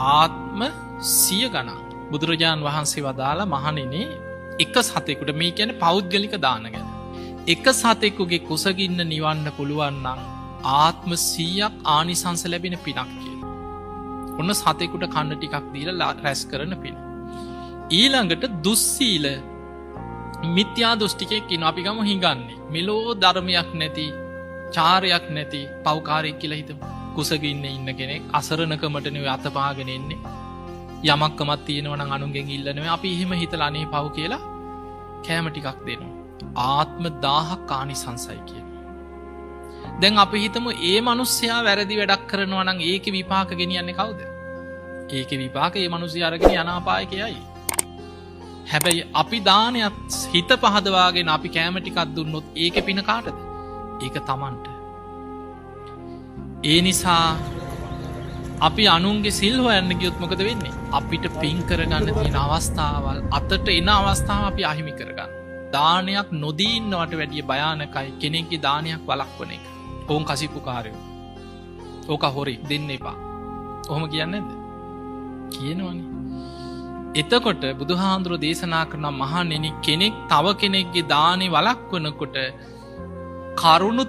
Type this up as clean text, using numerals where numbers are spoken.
ආත්ම සිය ගණන් බුදුරජාණන් වහන්සේ වදාලා මහණෙනි එක සතෙකුට, මේ කියන්නේ පෞද්ගලික දාන ගැන, එක සතෙකුගේ කුසගින්න නිවන්න පුළුවන් නම් ආත්ම 100ක් ආනිසංස ලැබෙන පිනක් කියලා. ඔන්න සතෙකුට කන්න ටිකක් දීලා රැස් කරන පින. ඊළඟට දුස්සීල මිත්‍යා දෘෂ්ටිකයෙක් ඉන්නවා. අපි ගමු හිඟන්නේ. මෙලෝ ධර්මයක් නැති, චාරයක් නැති පව්කාරයෙක් කියලා හිතමු. කුසගින්නේ ඉන්න කෙනෙක්, අසරණකමට නෙවෙයි අතපාගෙන එන්නේ. යමක්කමක් තියෙනවා නම් අනුන්ගෙන් ඉල්ලනවා. අපි එහෙම හිතලා අනේ පව් කියලා කෑම ටිකක් දෙනවා. ආත්ම 1000ක් ආනිසංසයි කියනවා. දැන් අපි හිතමු ඒ මිනිස්සයා වැරදි වැඩක් කරනවා නම් ඒකේ විපාක ගෙනියන්නේ කවුද? ඒකේ විපාක ඒ මිනිස්සයා අරගෙන යන අපායක යයි. හැබැයි අපි දානයත් හිත පහදවාගෙන අපි කෑම ටිකක් දුන්නොත් ඒකේ පින කාටද? ඒක Tamanට. ඒ නිසා අපි අනුන්ගේ සිල් හොයන්න ගියොත් මොකද වෙන්නේ? අපිට පින් කරගන්න තියෙන අවස්ථාවල් අතට එන අවස්ථාව අපි අහිමි කරගන්න. දානයක් නොදී ඉන්නවට වැඩිය භයානකයි කෙනෙක්ගේ දානයක් වළක්වන එක. ඕන් කසිප්පුකාරයෝ. ඕක හොරි දෙන්න එපා. ඔහොම කියන්නේ නැද්ද? කියනවනේ. එතකොට බුදුහාමුදුරුවෝ දේශනා කරන මහණෙනි, කෙනෙක් තව කෙනෙක්ගේ දානේ වළක්වනකොට කරුණු